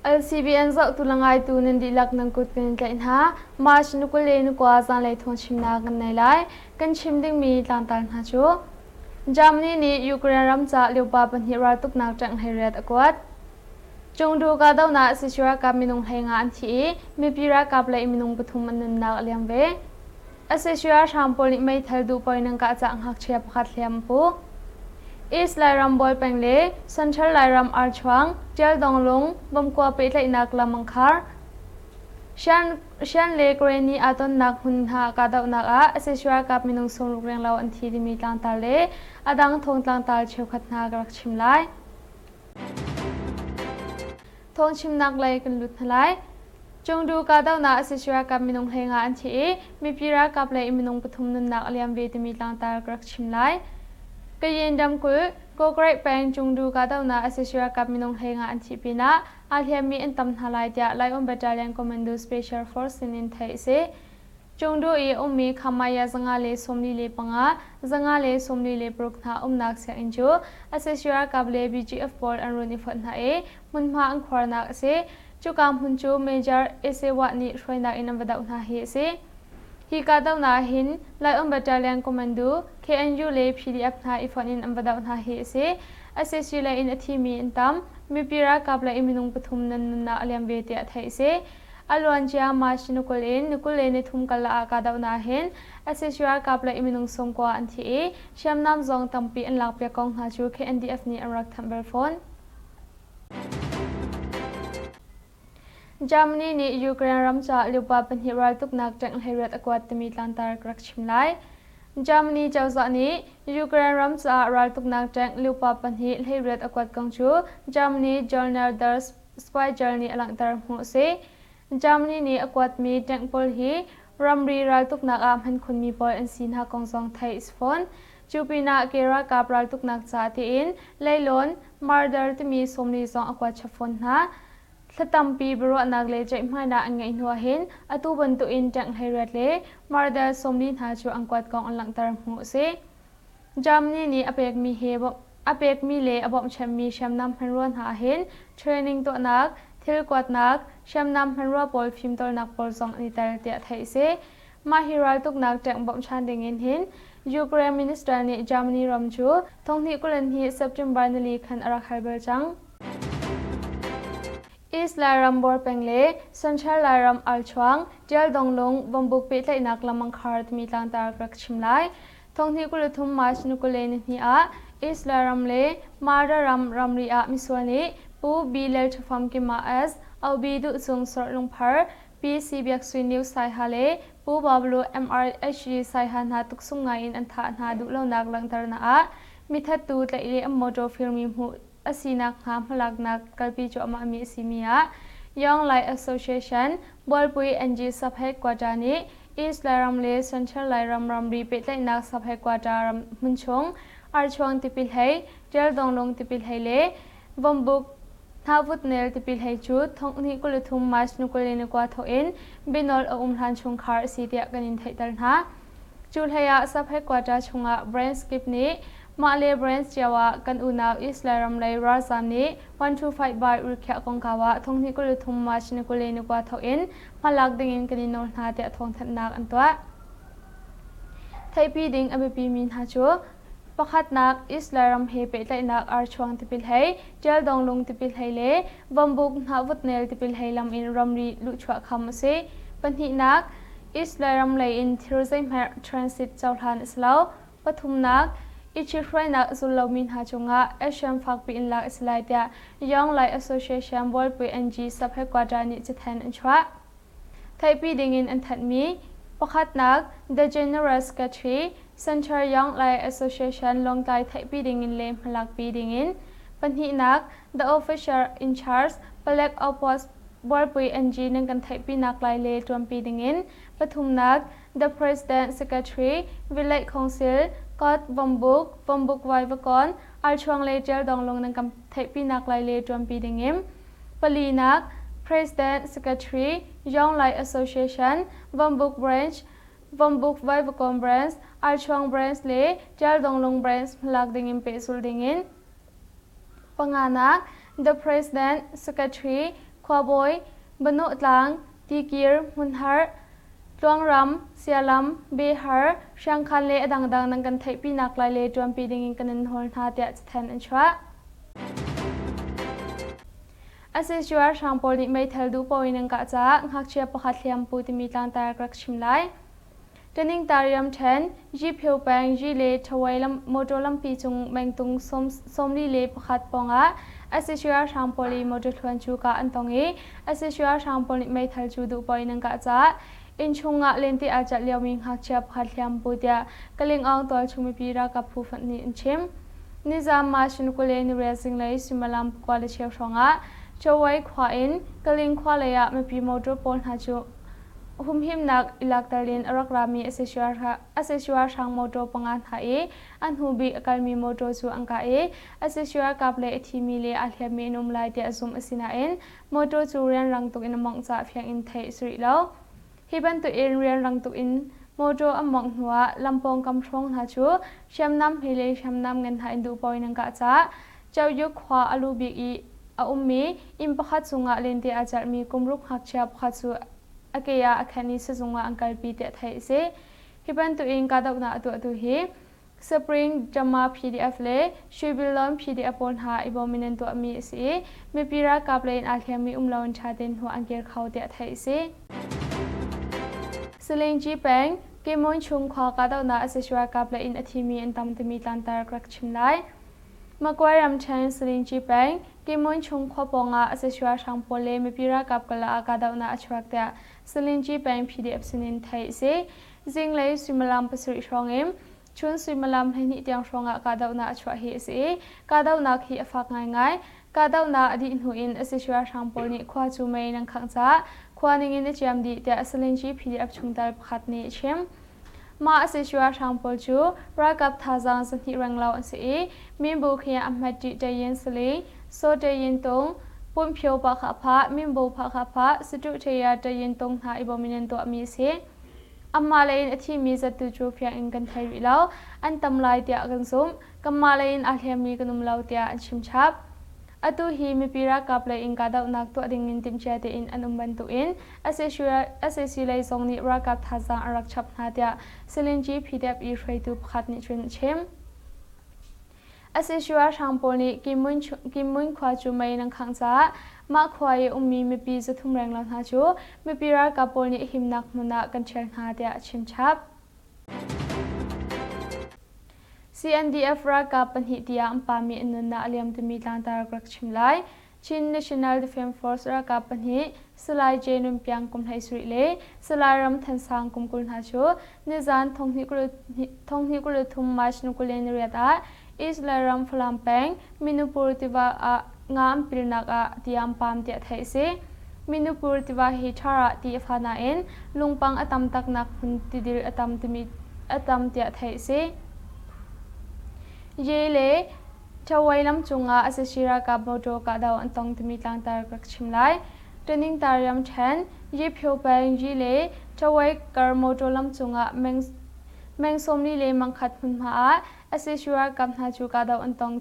LCBN zohtu le ngaitu nan dihlak nan kut kan in tlaih hna. March ni 21 zanlei thawngchimnak kan nei lai. Kan chim dingmi tlangtar hna cu Germany nih Ukraine ram ca liopa pahnih raltuknak ṭengh hleiriat a kuat. Cungdu kahdohnak sac ralkap minung 15 an thi i mipi ralkap lei minung pathum an nunnak a liam ve. Sac ralhrang pawl nih meithal duhpoi nan kah caah ngakchia pakhat hliam a pu. East Lairam Bawi peng le Central Lairam Archuang, Ṭialdonglung, Vomkua pehtlaihnak lam an khar. Shan le Karenni aa tonnak hmun hna kahdohnak ah sac ralkap minung 60 renglo an thi timi tlangtar le a dang thawngtlangtar cheukhat hna ka rak chim lai. Thawngchimnak lei kan lut hna lai. Cungdu kahdohnak sac ralkap minung 15 an thi i mipi ralkap lei minung pathum nunnak a liam ve timi tlangtar ka rak chim lai. Kayin ramkulh Kawkreih peng Cungdu kahdohnak sac ralkap minung 15 an thih pinah aa hliammi an tam hna lai tiah Laion Battalion Commando Special Force sinin theih a si. Cungduh i a ummi Khamaya 545, 146 hna umnak sianginn cu sac ralkap le BGF pawl an run i fonh hna i hmunhma an khuarnak a si. Cuka hmun cu Major Esewah nih hruainak in an va doh hna hi a si. Hi kahdohnak ah hin Laion Battalion Commando, KNU le PDF hna i fonh in an va doh hna hi a si. Sac lei in a thimi an tam. Mipi ralkap lei in minung pathum nan nunnak a liam ve tiah theih a si. A luancia March ni 20 in ni 23 karlak ah kahdohnak hin sac ralkap le minung 90 an thi i hriamnam zong tampi an lakpiak kong hna cu KNDF nih an rak thanh bal fawn. Germany nih Ukraine ram caah liupa pahnih raltuknak tank hleiriat a kuat timi tlangtar ka rak chim lai. Germany cozah nih Ukraine ram caah raltuknak tank liupa pahnih hleiriat a kuat kong cu Germany Journal der Spiegel nih a langhter hmuh a si. Germany nih a kuatmi tank pawl hi ramri raltuknak ah hman khunmi pawl an si hna kong zong theih a si fawn. Cu pinah ke ralkap raltuknak ca tiin leilawn Marder timi 40 zong a kuat chap fawn hna. Thla tampi biaruahnak le ceihmainak an ngeih hnu ahhin atu bantukin tank 18 le Marder 40 hna cu an kuat kong an langhter hmuh a si. Germany nih a pekmi hi a pekmi le a bawmhchanhmi hriamnam hmanrua hna ahhin training tuahnak, thil kuatnak, hriamnam hmanrua pawl fimtawlnak pawl zong an i tel tiah theih a si. Mah hi raltuknak ṭengh bawmhchan dingin hin Ukraine minister nih Germany ram cu 2022 September nili khan a rak hal bal cang. East Lairam Bor peng le Central Lairam Alchuang, Ṭialdonglung, Vawmbuk pehtlaihnak lam an khar timi tlangtar ka rak chim lai. 2023 March ni 22 ah East Lairam le Mara ram ramri ah misual nih Pu B. Lel Ṭha Famkima S. OB Duh Cung Sawrh Lungphar, Pi C. Biak Sui Niu Saiha le Pu Bablu MRHG Saiha hna tuksung ngai in an thah hna duhlonak langhternak ah mithattu tlaih le an motor firmi hmuh a sinak hnga hmalaknak kalpi cuahmahmi a simi ah Young Lai Association Bualpui NG Sub-Headquarter nih East Lairam le Central Lairam ramri pehtlaihnak Sub-Headquarter ram hmunchung Archuang tipil hlei, Ṭialdonglung tipil hlei le Vawmbuk Hnahvutnel tipil hlei cu 2023 March ni 21 thawk in bianawl a um hlan chungkhar a si tiah kan in theihter hna. Cu hlei ah Sub-Headquarter chungah branch kip nih Mah le branch cio ah kan unau East Lairam lei ralzaam nih 125 by rikhiah kongkau ah 2023 March ni 21 thawk in hmalak dingin kan i nawl hna tiah thawngthanhnak an tuah. Theihpi ding a biapimi hna cu pakhatnak East Lairam he pehtlaihnak archuang tipil hlei, Ṭialdonglung tipil hlei le Vawmbuk hnahvutnel tipil hlei lam in ramri luhchuah kham a si. Pahnihnak East Lairam lei in thil zeihmanh transit cohlan a si lo. Pathumnak, i ṭhithruainak a zul lomi hna cungah action fakpi in lak a si lai tiah Young Lai Association Bualpui NG Sub-Headquarter nih cathanh an chuah. Theihpi dingin an thanhmi pakhatnak The General Secretary, Central Young Lai Association Lawngtlai theihpi dingin le hmalakpi dingin. Pahnihnak, The Officer in Charge, Palek Outpost Bualpui NG nan kan theihpinak lai le ṭuanpi dingin. Pathumnak, The President Secretary, Village Council, Kot Vawmbuk, Vawmbuk Vaivakawn, Archuang le Ṭialdonglung nan kan theihpinak lai le ṭuanpi dingin. Palinak, President Secretary, Young Lai Association, Vawmbuk Branch, Vawmbuk Vaivakawn Branch, Archuang Branch le Ṭialdonglung Branch hmalak dingin pehzulh dingin. Panganak, The President Secretary, Khuabawi, Banawhtlang, Tikir, Hmunhar, Tluangram, Sialam, Behar, Hriangkhan le a dangdang nan kan theihpinak lai le ṭuanpi dingin kan in hawl hna tiah cathanh an chuah. Asisua hrang pawl nih meithal duh paoh in an kah caah ngakchia pakhat hliampu timi tlangtar ka rak chim lai. Taningtariam ṭhen, Jiphiu peng Ji le Ṭhawei motor lampi cung mengtung 41 pawngah Asisua hrang pawl i motor thluan cu kah an tong i Asisua hrang pawl nih meithal cu duh paoh in an kah caah innchung ah lente aa celh liomi ngakchia pakhat hliampu tiah Kalingawng tualchung mipi ralkap phu fonh nih an chim. Nizam March 28 zinglei suimilam 9:15 hrawngah Chawei khua in Kaling khua lei ah mipi motor pawl hna cu humhimnak i lakter in a rak rami Asesua hrang motor panga hna i a hnu bik a kalmi motor cu an kah i Asesua kap le a thimi le aa hliammi an um lai tiah zumh a si nain motor cu rianrang tuk in a mawngh caah fiang in theih a si rih lo. Hi bantuk in rianrang tuk in motor an mawngh hnuah lam pawngkam hrawng hna cu hriamnam hme le hriamnam ngan hna in duh paoh in an kah caah Chaoyuk khua a lu bik i a ummi inn pakhat cungah lente aa celhmi kumruk ngakchia pakhat cu a ke ah a khen i sizung ah an kalpi tiah theih a si. Hi bantuk in kahdohnak a tuahtu hi Spring Drama PDF le Shwebilon PDF pawl hna i bawm in an tuahmi a si i mipi ralkap lei in aa hliammi um loin ṭha tein hnu an kir kho tiah theih a si. Salingci peng, Kemun chung khua kahdohnak a si ralkap lei in a thimi an tam timi tlantar ka rak chim lai. Magway ramṭhen Salingci peng, Kemun chung khua pawngah a si ralhrang pawl le mipi ralkap kala ah kahdohnak a chuak tiah Salingci peng PDF sinin theih a si. Zinglei suimilam pasarih hrawng in chun suimilam 12 tiang hrawngah kahdohnak a chuah hi a si i kahdohnak hi a fak ngaingai. Kahdohnak a dih hnu in sac ralhrang pawl nih khua cu mei in an khangh caah khua ningin a ciam dih tiah Salinci PDF chungtel pakhat nih a chim. Mah sac ralhrang pawl cu ralkap thazaang 200 renglo an si i Minbu khi a hmet ṭih Tayin Sali, Saw Tayin Tung, Punphyo Pahkhahphah, Minbu Pahkhahphah, Satuh Ṭhaya Tayin Tung hna i bawm in an tuahmi a si. Amah lei in a thimi zattu cu fiang in kan thei rih lo. An tam lai tiah kan zumh. Kanmah lei in aa hliammi kan um lo tiah an chim chap. Atu hi mipi ralkap lei in kahdohnak tuah ding in timhcia tein an um bantukin sac lei zong nih ralkap thazaang an rak chap hna tiah Salinci PDF i hruaitu pakhat nih cun a chim. Sac ralhrang pawl nih Kimmun khua cu mei in an khangh caah mah khua i ummi mipi 300 renglo hna cu mipi ralkap pawl nih himnak hmun ah kan ṭhial hna tiah a chim chap. CNDF ralkap pahnih tiah an pami an nunnak a liam timi tlangtar ka rak chim lai. Chin National Defence Force ralkap pahnih Salai J Nun Piang kum 17 le Salai Ram Than Sang kum 20 hna cu nizan 2023 March 28 ah East Lairam Falam peng Minupur tiva ah nga an pilnak ah ti an pam tiah theih a si. Minupur tiva hi ṭhar ah ti a fa nain lungpang a tam taknak hmun tidil a tam timi a tam tiah theih a si. Ye le Ṭhawei lam cungah sac ralkap motor kahdoh an tong timi tlangtar ka rak chim lai. Ṭaningtar ramṭhen, Yiphyo peng Yi le Ṭhawei kar motor lam cungah meng 40 le mangkhat hmunhma ah sac ralkap hna cu kahdoh an tong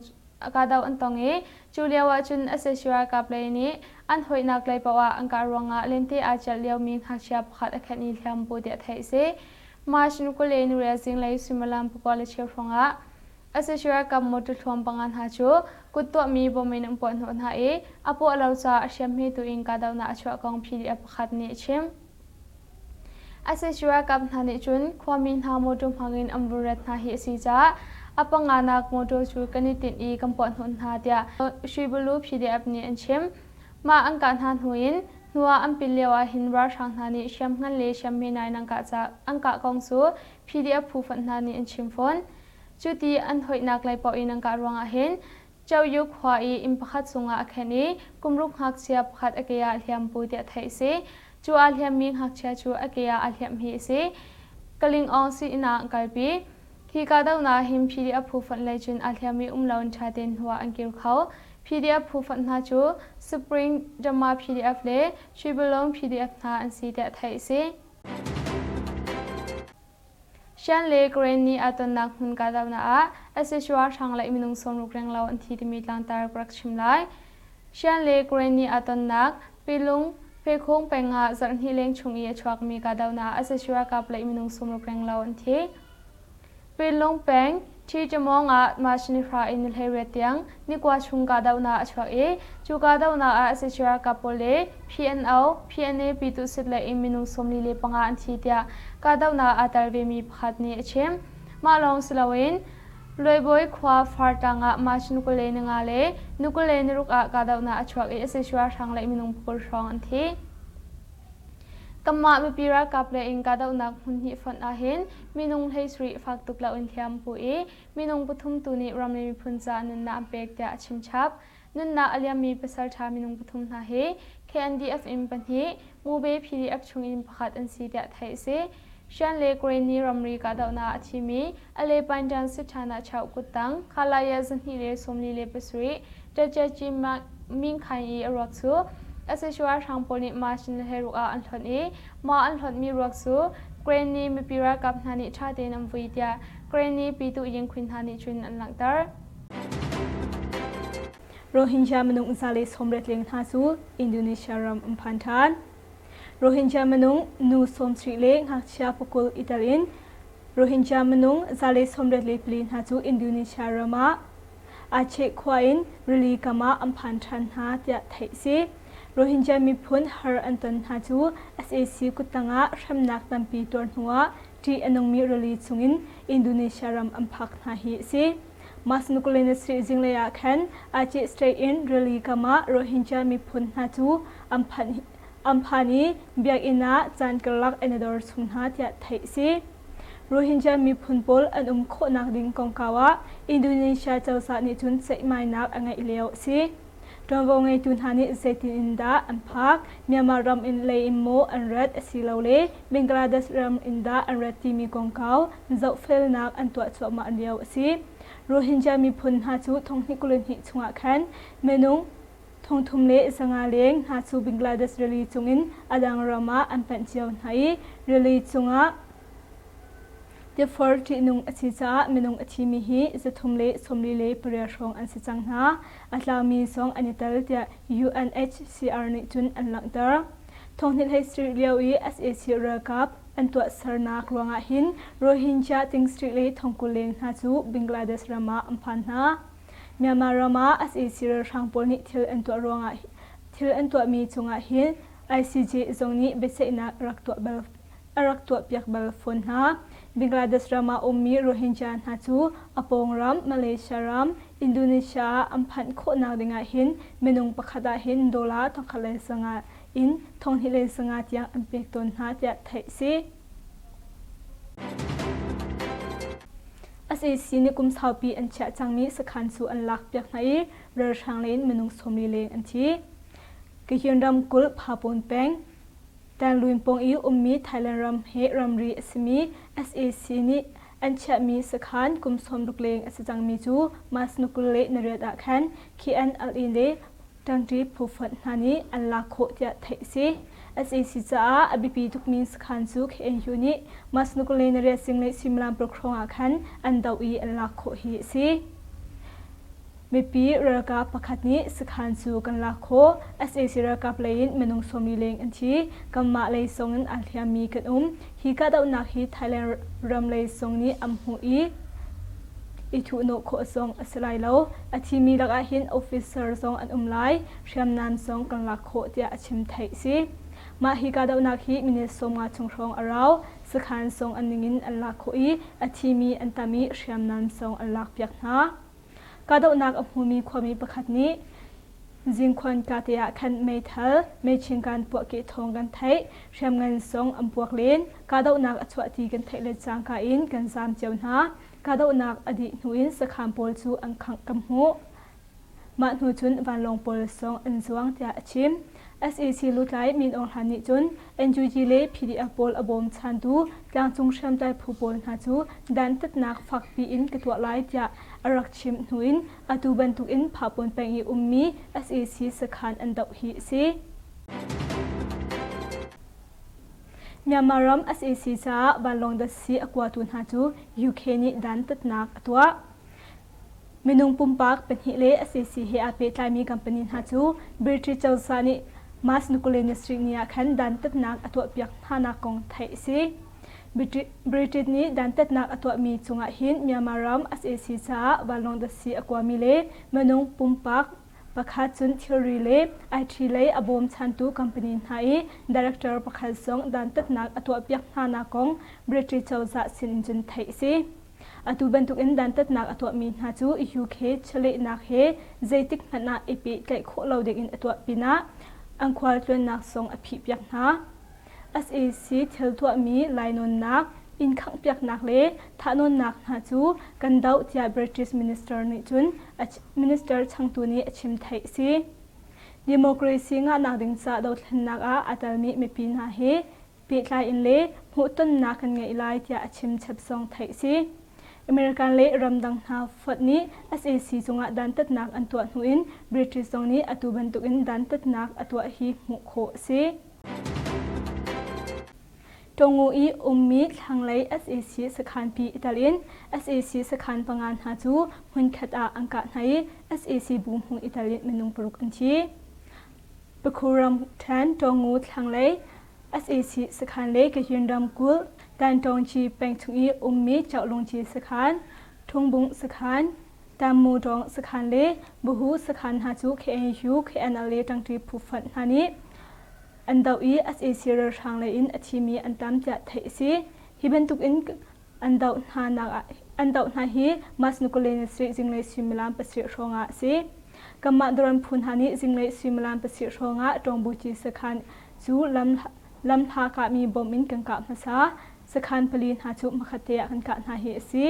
kahdoh an tong i cu lio ahcun sac ralkap lei nih an hoihnak lei paoh ah an kah ruangah lente aa celh liomi ngakchia pakhat a khenh i hliam bu tiah theih a si. March 28 zinglei suimilam 9:15 hrawngah Sac ralkap motor thluam panga hna cu kut tuahmi bom in an puahhnawh hna i a puah lo caah a hriamhme tu in kahdohnak a chuah kong PDF pakhat nih a chim. Sac ralkap hna nih cun khuami hna motor hmangin an vun ret hna hi a si caah a panganak motor cu kan i tinh i kan puahhnawh hna tiah Shwibulu PDF nih an chim. Mah an kah hna hnu in hnuah an pil lio ah hin ralhrang hna nih hriamngan le hriamhme nai in an kah kong cu PDF phu fonh hna nih an chim fawn. Cuti an hoihnak lei paoh in an kah ruangah hin Chaoyu khua i inn pakhat chungah a khen i kumruk ngakchia pakhat a ke ah hliampu tiah theih a si. Cu aa hliammi ngakchia cu a ke ah aa hliamh hi a si. Kalingawng sii-inn ah an kalpi. Hi kahdohnak hin PDF phu fonh lei cun aa hliammi um loin ṭha tein hnu ah an kir kho. PDF phu fonh hna cu Spring Drama PDF le Shibulong PDF hna an si tiah theih a si. Shan le Karen nih aa tonnak hmun kahdohnak ah sac ralhrang le minung 60 renglo an thi timi tlangtar ka rak chim lai. Shan le Karen nih aa tonnak. Pilung, Phekhung peng ah zarhhnih leng chung i a chuakmi kahdohnak ah sac ralkap lei minung sawmruk renglo an thi. Pinlung peng, Ṭhi ah March ni hra in ni 18 tiang nikua chung kahdohnak a chuak i cu kahdohnak ah sac ralkap pawl le PNO, PNA Pyituhsit lei in minung 45 an thi tiah kahdohnak aa tel vemi pakhat nih a chim. Mah lawng si loin Luaibawi khua Fartlang ah March ni 25 le ni 26 ah kahdohnak a chuak i sac ralhrang lei minung pakul hrawng an thi. Kanmah mipi ralkap le in kahdohnak hmun hnih fonh ahhin minung 17 fak tuk loin hliam pu i minung pathum tu nih ram le miphun caah nunnak an pek tiah a chim chap. Nunnak a liammi pasalṭha minung pathum hna hi KNDF in pahnih, Mube PDF chungin pakhat an si tiah theih a si. Shan le Karenni ramri kahdohnak a thimi Ale Painṭan Sitṭhanah Chauh kuttang Khalaya 247 Ṭaṭṭiaci Mingkhain i a ruak cu sac ralhrang pawl nih March ni 16 ah an hlonh i mah an hlonhmi ruak cu Karenni mipi ralkap hna nih ṭha tein an vui tiah Karenni Pyituh Yingkhwin hna nih cun an langhter. Rohingya minung za le 80 leng hna cu Indonesia ram an phan ṭhan. Rohingya minung nu 70 le ngakchia pakul i tel in Rohingya minung za le 84 hna cu Indonesia ram ah Aceh khua in rili kam ah an phan ṭhan hna tiah theih a si. Rohingya miphun har an ton hna cu sac kuttang ah hremnak tampi tuar hnuah ṭih a nungmi rili chungin Indonesia ram an phak hna hi a si. Mas Nukulinasri zinglei ah khan Aceh State in rili kam ah Rohingya miphun hna cu an phanh an phan i biakinn ah caan karlak an i dor chung hna tiah theih a si. Rohingya miphun pawl an um khawhnak ding kongkau ah Indonesia cozah nih cun ceihmainak a ngeih lio a si. Ṭuanvo ngeitu hna nih zeitin in dah an phak, Myanmar ram in lei in maw an rat asilole Bangladesh ram in dah an rat timi kongkau zohfelnak an tuah cuahmah lio a si. Rohingya miphun hna cu thonghnih 22 chungah khan minung 305 leng hna cu Bangladesh rili cungin a dang ram ah an panh cio hna i rili cungah Tifur ṭihnung a si caah minung a thimi hi 348 hrawng an si cang hna. A tlaumi zong an i tel tiah UNHCR nih cun an langhter. Thonghnih 17 lio i sac ralkap an tuahsernak ruangah hin Rohingya ting sarih le thongkul leng hna cu Bangladesh ram ah an phan hna. Myanmar ram ah sac ralhrang pawl nih thil an tuah ruangah thil an tuahmi cungah hin ICJ zong nih biaceihnak rak tuah bal a rak tuahpiak bal fawn hna. Bangladesh ram ah ummi Rohingya hna cu a pawng ram Malaysia ram, Indonesia ah an phanh khawhnak dingah hin minung pakhat ah hin dollar 1,500 in 2,500 tiang an pek tawn hna tiah theih a si. SAC nih kum saupi an chiah cangmi sakhan cu an lakpiak hna i ralhrang lei in minung 40 leng an thi. Kayin ramkulh Phapon peng Tanglun pawng i ummi Thailand ram he ramri a simi sac nih an chiahmi sakhan kum 60 leng a si cangmi cu March ni 28 ah khan KNLA le ṭangṭi phu fonh hna nih an lak khawh tiah theih a si. Sac caah a biapi tukmi sakhan cu KNU nih March ni 28 zinglei suimilam paruk hrawng ah khan an doh i an lak khawh hi a si. Mipi ralkap pakhat nih sakhan cu kan lak khawh. Sac ralkap lei in minung 40 leng an thi. Kanmah lei zong in aa hliammi kan um. Hi kahdohnak hi Thailand ram lei zong nih an hmuh i i thuhnawh khawh zong a si lai lo. A thimi lakah hin officer zong an um lai. Hriamnam zong kan lak khawh tiah a chim theih a si. Mah hi kahdohnak hi minute 50 chung hrawng a rau. Sakhan zong an ningin an lak khawh i a thimi an tam i hriamnam zong an lakpiak hna. Kahdohnak a hmumi khuami pakhat nih Zingkhuan kate ah khan meithal, meichingkan puahkeh thawng kan theih, hriamngan zong an puak len. Kahdohnak a chuah ti kan theih le cangka in kan zaam cio hna. Kahdohnak a dih hnu in sakhan pawl cu an khangh kan hmuh. Mah hnu cun vanlawng pawl zong an zuang tiah a chim. Sac lutlai Min Aung Hlaing nih cun NUG le PDF pawl a bawmchantu tlangcung hriamtlai phu pawl hna cu dantatnak fakpi in ka tuah lai tiah a rak chim hnu in atu bantukin Phapon peng i ummi sac sakhan an doh hi a si. Myanmar ram sac caah vanlawng datsi a kuatu hna cu UK nih dantatnak a tuah. Minung pumpak pahnih le sac he aa pehtlaimi company hna cu British cozah nih. Mas Nukuleni ni ah khan dantatnak a tuahpiak hnanak kong theih a si. British nih dantatnak a tuahmi cungah hin Myanmar ram sac caah vanlawng datsi a kuami le minung pumpak pakhat cun thilri le IT lei a bawmchantu company hna i director pakhat zong dantatnak a tuahpiak hnanak kong British cozah sin in cun theih a si. Atu bantukin dantatnak a tuahmi hna cu UK chawlehnak he zeitik hmanh ah i pehtlaih khawh lo dingin a tuah pinah an khualtlawnnak zong a phihpiak hna. Sac thil tuahmi lainawnnak, inn khanghpiaknak le thahnawnnak hna cu kan doh tiah British minister nih cun minister changtu nih a chim theih a si. Democracy ngahnak ding ca dothlennak ah aa telmi mipi hna hi pehtlai in le hmuhtonnak kan ngeih lai tiah a chim chap zong theih a si. American le ramdang hna fonh nih sac cungah dantatnak an tuah hnu in British zong nih atu bantukin dantatnak a tuah hi hmuh khawh a si. Tongu i ummi thlanglei sac sakhanpi i tel in sac sakhan panga hna cu hmunkhat ah an kah hna i sac bu hmung i tel in minung paruk an thi. Pakhu ramṭhen Tongu thlanglei sac sakhan le Kachin ramkulh Tantawngci peng chung i ummi Chauhlungci sakhan, Thungbung sakhan, Tammudawng sakhan le Buhu sakhan hna cu KNU, KNLA ṭangṭi phu fonh hna nih an doh i sac ralhrang lei in a thimi an tam tiah theih a si. Hi bantuk in an doh hna nak an doh hna hi Mas Nukulene Street zinglei suimilam pasarih hrawng ah a si. Kanmah Doran phu hna nih zinglei suimilam pasarih hrawng ah Ṭawngbuci sakhan cu lam lamhla kahmi bom in kan kah hmasa. Sakhan pali hna cu hmakhat te ah kan kah hna hi a si.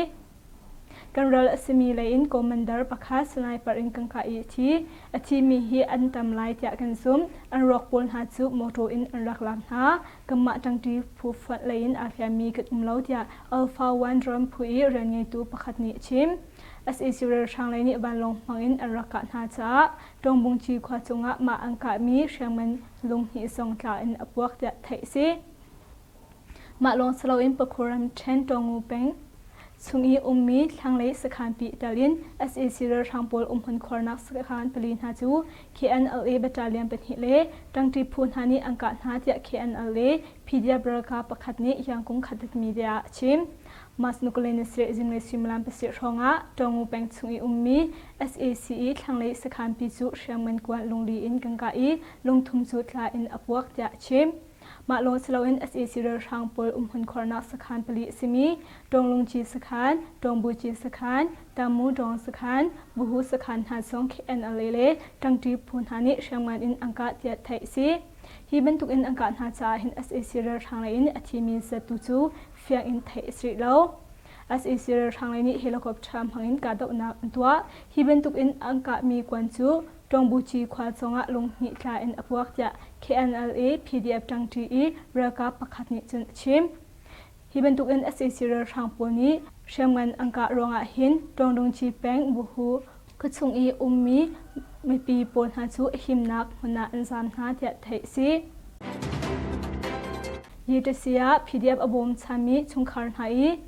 Kan ral a simi lei in commander pakhat sniper in kan kah i a thi. A thimi hi an tam lai tiah kan zumh. An ruak pawl hna cu motor in an rak lak hna. Kanmah ṭangṭi phu fonh lei in aa hliammi kan um lo tiah Alpha One drone phu i rian ngeitu pakhat nih a chim. Sac ralhrang lei nih vanlawng hmang in an rak kah hna caah Ṭawngbungci khua cungah mah an kahmi hriamngan lung hnih zong tla in a puak tiah theih a si. Mah lawng si loin Pakhur ramṭhen Tawngu peng chung i ummi thlanglei sakhanpi tel in sac ralhrang pawl umhmun khuarnak sakhan pali hna cu KNLA battalion pahnih le ṭangṭi phu hna nih an kah hna tiah KNLA PDF ralkap pakhat nih Yangkung Khatat Media ah a chim. Mas Nukulene Sirh zinglei suimilam pasarih hrawng ah Tawngu peng chung i ummi sac i thlanglei sakhanpi cu hriamngan kuan lungli in kan kah i lungthum cu tla in a puak tiah a chim. Mah lawng si loin sac ralhrang pawl umhmun khuarnak sakhan pali a simi Ṭawnglungci sakhan, Ṭawngbuci sakhan, Tamu Ṭawng sakhan, Buhu sakhan hna zong KNLA le ṭangṭi phu hna nih hriamngan in an kah tiah theih a si. Hi bantuk in an kah hna caah hin sac ralhrang lei in a thimi zat tu cu fiang in theih a si rih lo. Sac ralhrang lei nih helicopter hmang in kahdohnak an tuah. Hi bantuk in an kahmi kuan cu Ṭawngbuci khua cungah lunghnih tla in a puak tiah KNLA PDF ṭangṭi i ralkap pakhat nih cun a chim. Hi bantukin sac ralhrang pawl nih hriamngan an kah ruangah hin Ṭawngdungci peng Buhu khuachung i ummi mipi pawl hna cu a himnak hmun ah an zaam hna tiah theih a si. Yetasi ah PDF a bawmchanmi chungkhar hna i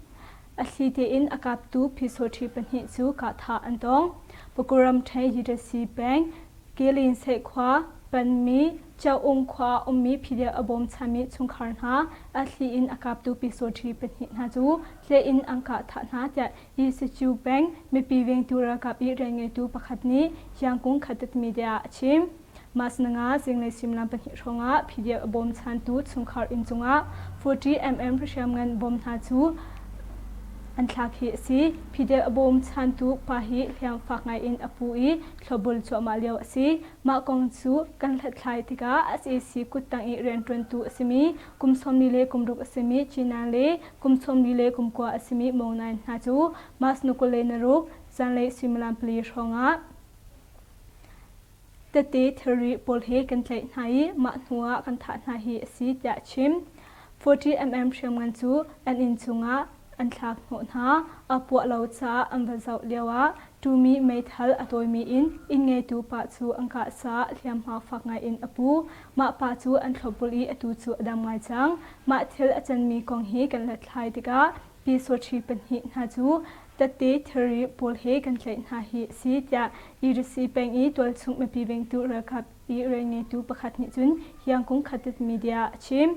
A thli tein a kaptu Phisawṭhi pahnih cu kahthah an tong. Pakuram ṭhen Yitasi peng, Kilin Seh khua, Panmi, Chaung khua ummi PDF a bawmchanmi chungkhar hna a thli in a kaptu Phisawṭhi pahnih hna cu tleh in an kah thah hna tiah Yisichu peng mipi vengtu ralkap i rianngeitu pakhat nih Yangkung Khatit Media ah a chim. Masnanga zinglei suimilam pahnih hrawngah PDF a bawmchantu chungkhar inn cungah 40 mm hriamngan bom hna cu an thlak hi a si. PDF a bawmchantu pa hi hliam fak ngai in a pu i thlopbul cuahmah lio a si. Mah kong cu kan hlathlai tikah sac kuttang i rianṭuantu a simi kum sawmli le kum ruk a simi Chinan le kum sawmli le kum kua a simi Mong Nain hna cu March ni 26 zanlei suimilam pali hrawngah Tete thilri pawl hi kan tlaih hna i mah hnu ah kan thah hna hi a si tiah a chim. 40mm hriamngan cu an inn chungah an thlak hnawh hna. A puah lo caah an va zoh lioah tumi meithal a tawimi in inn ngeitu pa cu an kah caah hliamhma fak ngai in a pu. Mah pa cu an thlopbul i atu cu a dam ngai cang. Mah thil a canmi kong hi kan hlathlai tikah Pi Sochi pahnih hna cu. tette thilri pawl he kan tlaih hna hi a si tiah EDC peng i tualchung mipi vengtu ralkap i rianngeitu pakhat nih cun Hiangkung Khatit Media a chim.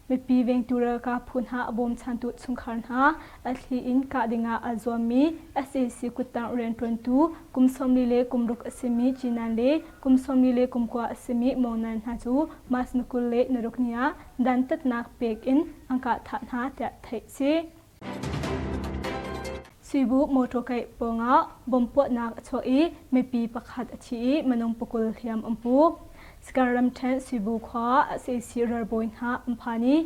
Mipi vengtu ralkap phu hna a bawmchantu chungkhar hna a thli in kah dingah aa zuammi sac kuttang rianṭuantu kum 40 le kum ruk a simi Cinan le kum 40 le kum kua a simi Mawngnan hna cu March ni 20 le ni ruk ni ah dantatnak pek in an kah thah hna tiah theih a si. Suibu motor kaih pawngah bomb puahnak a chuah i mipi pakhat a thi i minung pakul hliam an pu. Skan ramṭhen Suibu khua ah sac ralbawi hna an phan i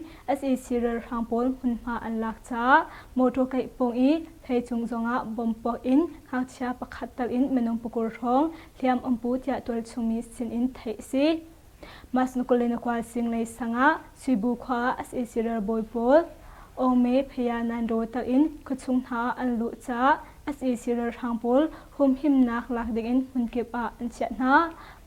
sac ralhrang pawl hmunhma an lak caah motor kaih pawng i hleicung zongah bomb puak in ngakchia pakhat tal in minung pakul hrawng hliam an pu tiah tualchung mi sinin theih a si. Masnukulinakwa singlei sangah Suibu khua sac ralbawi pawl Ongme Phaya Nanro tak in khuachung hna an luh caah sac ralhrang pawl humhimnak lak dingin hmunkip ah an chiah hna.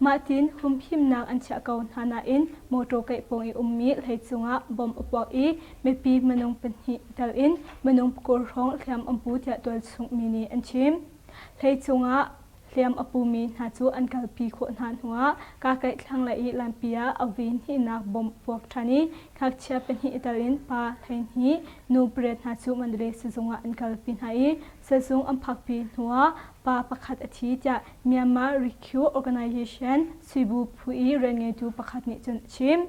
Mah tin humhimnak an chiah ko hna nain motor kaih pawng i ummi hlei cungah bomb a puak i mipi minung pahnih tal in minung pakul hrawng hliam an pu tiah tualchung mi nih an chim. Hlei cungah Hliam a pumi hna cu an kalpi khawh hna hnuah Kakaih thlanglei i lampi ah a vui hnihnak bomb puak ṭhan i ngakchia pahnih tal in pa 12, nu pariat hna cu Mandalay sizung ah an kalpi hna i sizung an phakpi hnuah pa pakhat a thi tiah Myanmar Rescue Organization Suibu phu i rianngeitu pakhat nih cun a chim.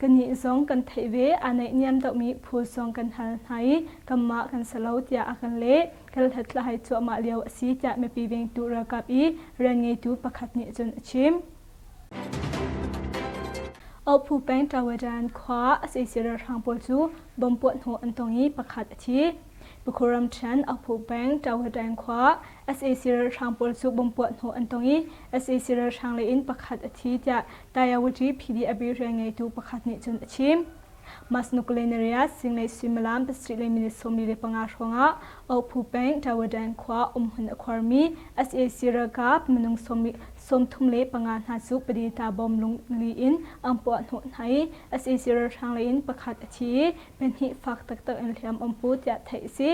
Kannih zong kan theih ve, aa naihniam deuhmi phu zong kan hal hna i kanmah kan si lo tiah a kan leh. Kan hlathlai cuahmah lio a si tiah mipi vengtu ralkap i rianngeitu pakhat nih cun a chim. Ohphu peng Tawadan khua sac ralhrang pawl cu bomb puahhnawh an tong i pakhat a thi. Pakhur ramṭhen Ohphu peng Tawadan khua sac ralhrang pawl cu bomb puahhnawh an tong i sac ralhrang lei in pakhat a thi tiah Tayawati PDAB rianngeitu pakhat nih cun a chim. Mas Nuclenaria singlei suimilam pasarih le minute 45 hrawngah Ohphu peng Tawadan khua umhmun a khuarmi sac ralkap minung 35 hna cu padita bom lungli in an puah hnawh hna i sac ralhrang lei in pakhat a thi i pahnih fak taktak in hliam an pu tiah theih a si.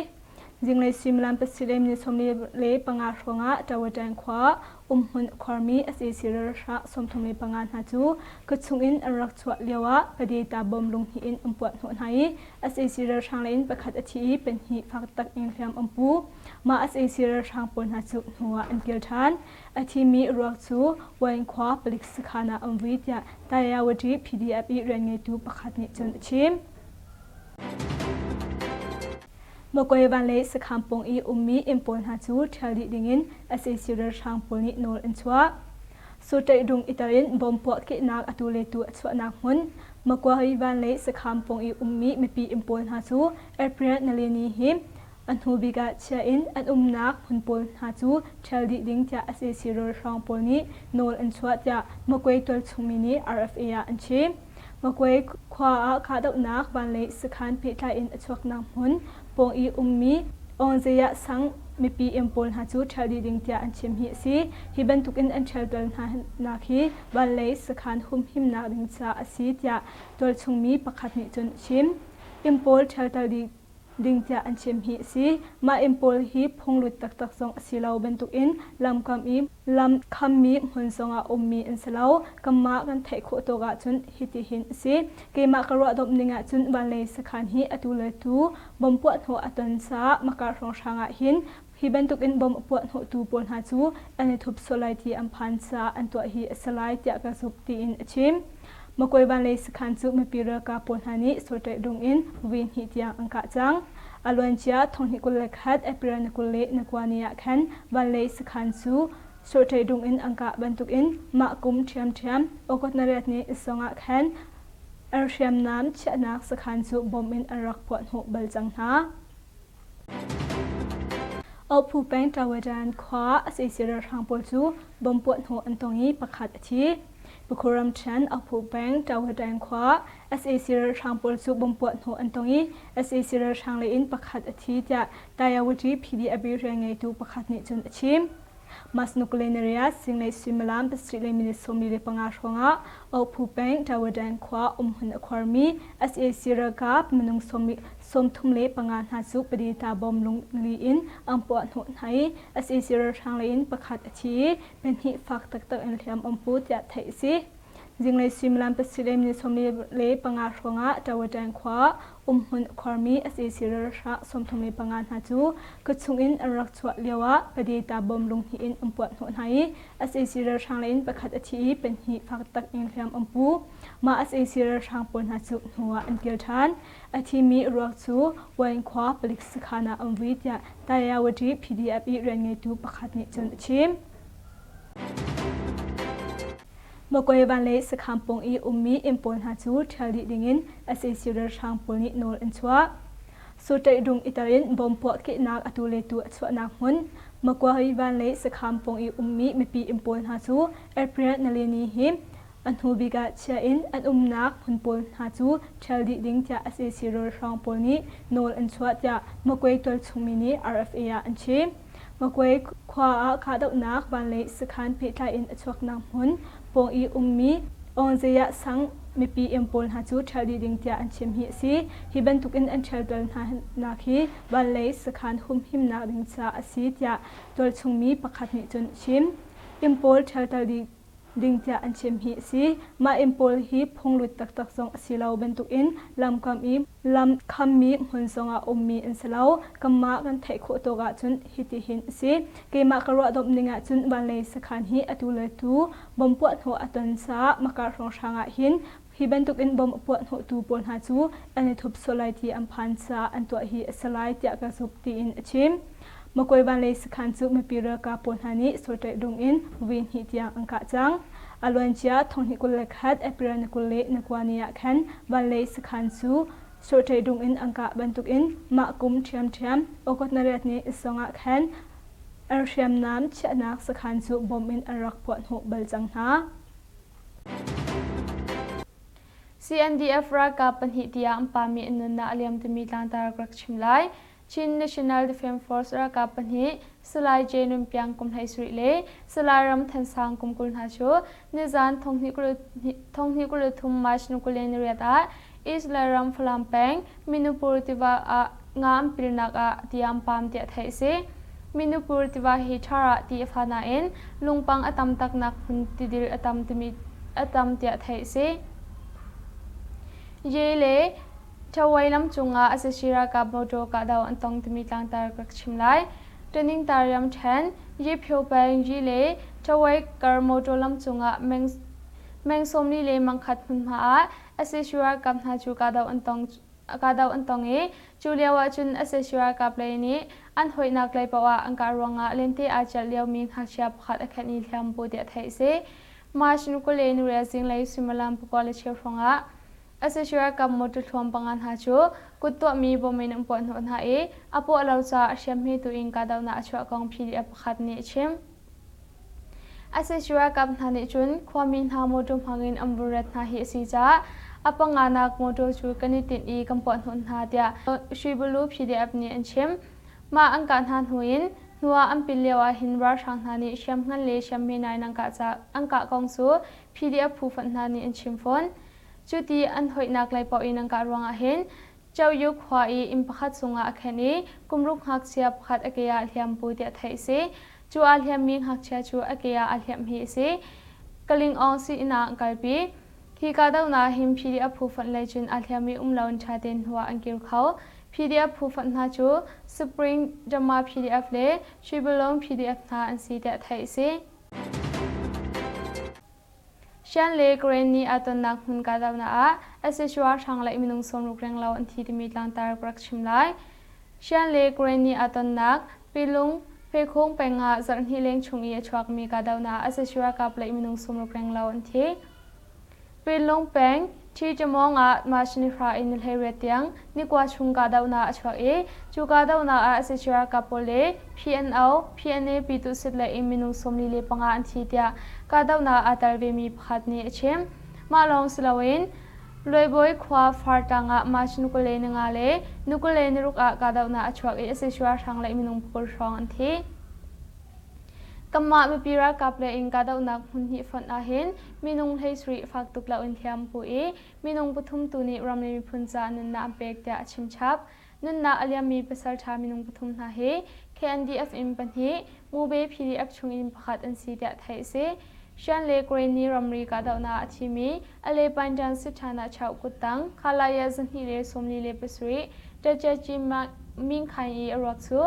Zinglei suimilam pasarih le minute 45 hrawngah Tawadan khua umhmun a khuarmi sac ralhrang 35 hna cu khuachung in an rak chuah lioah padeta bom lunghnih in an puah hnawh hna i sac ralhrang lei in pakhat a thi i pahnih fak tak in hliam an pu. Mah sac ralhrang pawl hna cu hnuah an kir ṭhan. A thimi ruak cu Wain khua palik sakhan ah an vui tiah Tayawati PDF i rianngeitu pakhat nih cun a chim. Makoi vanlei sakhan pawng i ummi inn pawl hna cu ṭhial dih dingin sac ralhrang pawl nih nawl an chuah. Sawṭaih i tel in bomb puahkehnak atu le tu a chuahnak hmun Makoi vanlei sakhan pawng i ummi mipi inn pawl hna cu April nilini hi a hnu bik ah chia in an umnak hmun pawl hna cu ṭhial dih ding tiah sac ralhrang pawl nih nawl an chuah tiah Makoi tualchung mi nih RFA ah an chim. Makwe khua ah kahdohnak vanlei sakhan pehtlai in a chuaknak hmun pawng i ummi Aungzayah sang mipi inn pawl hna cu ṭhial dih ding tiah an chim hi a si. Hi bantukin an ṭhialṭual hna nak hi vanlei sakhan humhimnak ding caah a si tiah tualchung mi pakhat nih cun a chim. Inn pawl ṭhialṭal dih ding tiah an chim hi a si. Mah inn pawl hi phunglut taktak zong a si lo bantukin lamkam i lam khammi hmun zongah ummi an si lo. Kanmah kan theih khawh tawk ahcun hitihin a si. Keimah ka ruahdomh ning ahcun vanlei sakhan hi atu le tu bom puahhnawh a ton caah Makar hrawnghrang ah hin hi bantukin bom a puahhnawhtu pawl hna cu an i thup sual lai ti an phan caah an tuah hi a si lai tiah ka zumh tiin a chim. Makoi vanlei sakhan cu mipi ralkap pawl hna nih sawṭaih dung in vui hnih tiang an kah cang. A luancia thonghnih 21 April ni 29 ni ah khan vanlei sakhan cu sawṭaih dung in an kah bantukin mah kum ṭhiamṭhiam August na riat ni zong ah khan an hriamnam chiahnak sakhan cu bom in an rak puahhnawh bal cang hna. Ohphu peng Tawadan khua sac ralhrang pawl cu bomb puahhnawh an tong i pakhat a thi. Pakhur ramṭhen Ohphu peng Tawadan khua sac ralhrang pawl cu bomb puahhnawh an tong i sac ralhrang lei in pakhat a thi tiah Tayawati PDF rianngeitu pakhat nih cun a chim. Mas Nuclenaria zinglei suimilam pasarih le minute 45 hrawngah Okphu peng Tawadan khua umhmun a khuarmi sac ralkap minung 35 hna cu Padita bom lungli in an puah hnawh hna i sac ralhrang lei in pakhat a thi i pahnih fak taktak in hliam an pu tiah theih a si. Zinglei suimilam pasarih le minute 45 hrawngah Tawadan khua umhmun a khuarmi sac ralhrang 35 hna cu khuachung in an rak chuah lioah Padita bom lunghnih in an puah hnawh hna i sac ralhrang lei in pakhat a thi i pahnih fak tak in hliam an pu. Mah sac ralhrang pawl hna cu hnu ah an kir ṭhan. A thimi ruak cu Wain khua palik sakhan ah an vui tiah Tayawati PDF i rianngeitu pakhat nih cun a chim. Magway vanlei sakhan pawng i ummi inn pawl hna cu ṭhial dih dingin sac ralhrang pawl nih nawl an chuah. Sawṭaih i tel in bomb puahkehnak atu le tu a chuahnak hmun Magway vanlei sakhan pawng i ummi mipi inn pawl hna cu April nalini hi a hnu bik ah chia in an umnak hmun pawl hna cu ṭhial dih ding tiah sac ralhrang pawl nih nawl an chuah tiah Magway tualchungmi nih RFA ah an chim. Magway khua ah kahdohnak vanlei sakhan pehtlai in a chuaknak hmun pawng i ummi Aungzayah sang mipi inn pawl hna cu ṭhial dih ding tiah an chim hi a si. Hi bantukin an ṭhialṭual hna nak hi vanlei sakhan humhimnak ding caah a si tiah tualchungmi pakhat nih cun a chim. Inn pawl ṭhialṭal dih ding tiah an chim hi a si. Mah inn pawl hi phunglut taktak zong a si lo bantukin lamkam i lam khammi hmun zongah ummi an si lo. Kanmah kan theih khawh tawk ahcun hitihin a si. Keimah ka ruahdomh ning ahcun vanlei sakhan hi atu le tu bom puahhnawh a ton caah Makar hrawnghrang ah hin hi bantukin bom a puahhnawhtu pawl hna cu an i thup sual lai ti an phan caah an tuah hi a si lai tiah ka zumh tiin a chim. Makoi vanlei sakhan cu mipi ralkap pawl hna nih sawṭaih dung in vui hnih tiang an kah cang. A luancia thonghnih 21 April ni 29 ni ah khan vanlei sakhan cu sawṭaih dung in an kah bantukin mah kum ṭhiamṭhiam August na riat ni zong ah khan an hriamnam chiahnak sakhan cu bom in an rak puahhnawh bal cang hna. CNDF ralkap pahnih tiah an pami an nunnak a liam timi tlangtar ka rak chim lai. Chin National Defence Force ralkap pahnih Salai J Nun Piang kum 17 le Salai Ram Than Sang kum 20 hna cu nizan 2023 March 28 ah East Lairam Falam peng Minupur tiva ah nga an pilnak ah ti an pam tiah theih a si. Minupur tiva hi ṭhar ah ti a fa nain lungpang a tam taknak hmun tidil a tam timi a tam tiah theih a si. Ye le Ṭhawei lam cungah sac ralkap motor kahdoh an tong timi tlangtar ka rak chim lai. Ṭaningtar ramṭhen, Yiphyo peng Yi le Ṭhawei kar motor lam cungah meng meng 40 le mangkhat hmunhma ah sac ralkap hna cu kahdoh an tong kahdoh an tong i cu lio ahcun sac ralkap lei nih an hoihnak lei paoh ah an kah ruangah lente aa celh liomi ngakchia pakhat a khenh i hliam pu tiah theih a si. March 28 zinglei suimilam pakua le cheu hrawngah Sac ralkap motor thluam panga hna cu kut tuahmi bom in an puahhnawh hna i a puah lo caah hriamhme tu in kahdohnak a chuah kong PDF pakhat nih a chim. Sac ralkap hna nih cun khuami hna motor hmangin an vun ret hna hi a si caah a panganak motor cu kan i tinh i kan puahhnawh hna tiah Shwibulu PDF nih an chim. Mah an kah hna hnu in hnuah an pil lio ah hin ralhrang hna nih hriamngan le hriamhme nai an kah caah an kah kong cu PDF phu fonh hna nih an chim fawn. Cuti an hoihnak lei paoh in an kah ruangah hin Choyu khua i inn pakhat chungah a khenh i kumruk ngakchia pakhat a ke ah hliampu tiah theih a si. Cu aa hliammi ngakchia cu a ke ah aa hliamh hi a si. Kalingawng sii-inn ah an kalpi. Hi kahdohnak hin PDF phu fonh lei cun aa hliammi um loin ṭha tein hnu ah an kir kho. PDF phu fonh hna cu Spring Drama PDF le Shibulong PDF hna an si tiah theih a si. Shan le Karen nih aa tonnak hmun kahdohnak ah sac ralhrang le minung 60 renglo an thi timi tlangtar ka rak chim lai. Shan le Karen nih aa tonnak Pilung, Phekhung peng ah zarhhnih leng chung i a chuakmi kahdohnak ah sac ralkap le minung 60 renglo an thi. Pinlung peng, Ṭhi-Ṭamawng ah March ni hra in ni 18 tiang nikua chung kahdohnak a chuak i cu kahdohnak ah sac ralkap pawl le PNO, PNA Pyituhsit lei in minung 45 an thi tiah kahdohnak aa tel vemi pakhat nih a chim. Mah lawng si loin Luaibawi khua Fartlang ah March ni 25 le ni 26 ah kahdohnak a chuak i sac ralhrang lei minung 20 hrawng an thi. Kanmah mipi ralkap le in kahdohnak hmun hnih fonh ahhin minung 17 fak tuk loin hliam pu i minung pathum tu nih ram le miphun caah nunnak an pek tiah a chim chap. Nunnak a liammi pasalṭha minung pathum hna hi KNDF in pahnih, Mube PDF chungin pakhat an si tiah theih a si. Shan le Karenni ramri kahdohnak a thimi Ale Painṭan Sitthana Chauh kuttang Khalaya 247 Ṭaṭyaci Mingkhain i a ruak cu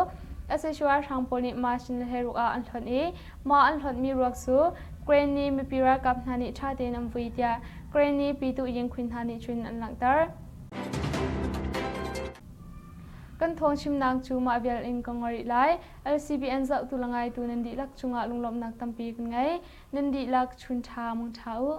SHU ralhrang pawl nih March ni 16 ah an hlonh i mah an hlonhmi ruak cu Karenni mipi ralkap hna nih ṭha tein an vui tiah Karenni Pyituh Yingkhwin hna nih cun an langhter. Kan thawng chimnak cu mah vial in ka ngol rih lai. LCBN zohtu le ngaitu nan dihlak cungah lunglawmhnak tampi kan ngei. Nan dihlak chun ṭha mangṭha u.